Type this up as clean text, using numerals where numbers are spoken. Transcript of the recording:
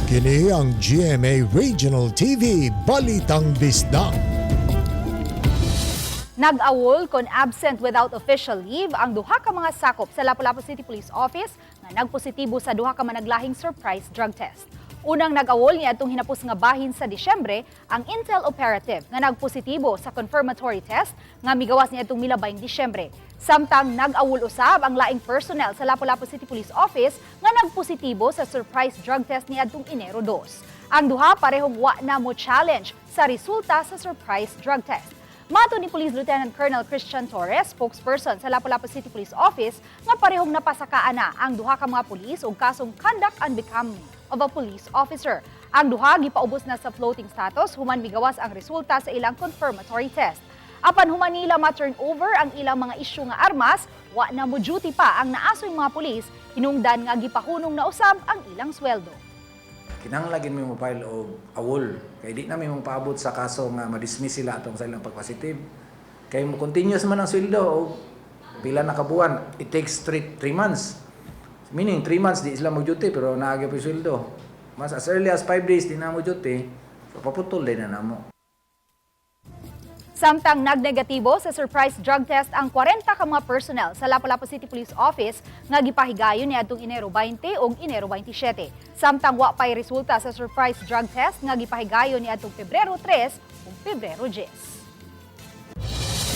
Kini ang GMA Regional TV Balitang Bisdak. Nag-awol kon absent without official leave ang duha ka mga sakop sa Lapu-Lapu City Police Office nga nagpositibo sa duha ka managlahing surprise drug test. Unang nag-awol niadtong hinapos nga bahin sa Disyembre ang Intel operative nga nagpositibo sa confirmatory test nga migawas niadtong milabayng Disyembre. Samtang nag-awol usab ang laing personnel sa Lapu-Lapu City Police Office nga nagpositibo sa surprise drug test niadtong Enero 2. Ang duha, parehong wa na mo challenge sa resulta sa surprise drug test. Matod ni Police Lieutenant Colonel Christian Torres, spokesperson sa Lapu-Lapu City Police Office, nga parehong napasakaan na ang duha ka mga pulis og kasong conduct unbecoming of a police officer. Ang duha, gipaubos na sa floating status human migawas ang resulta sa ilang confirmatory test. Apan human nila ma-turn over ang ilang mga isyu nga armas, wa na mo duty pa ang naasoy mga pulis, hinungdan nga gipahunong na usab ang ilang sweldo. Kinahanglan gyud mi mo file og awol kay di na mi mo paabot sa kaso nga ma-dismiss sila atong sa ilang pag-positive, kay mo continuous man ang sweldo og pila na ka buwan. It takes 3 months, meaning 3 months di sila mag-duty pero naa gyud sweldo. Mas as early as 5 days di na mo duty, so paputol din na namo. Samtang nagnegatibo sa surprise drug test ang 40 ka mga personnel sa Lapu-Lapu City Police Office nga gipahigayon niadtong Enero 20 ug Enero 27. Samtang wa pay resulta sa surprise drug test nga gipahigayon niadtong Pebrero 3 ug Pebrero 10.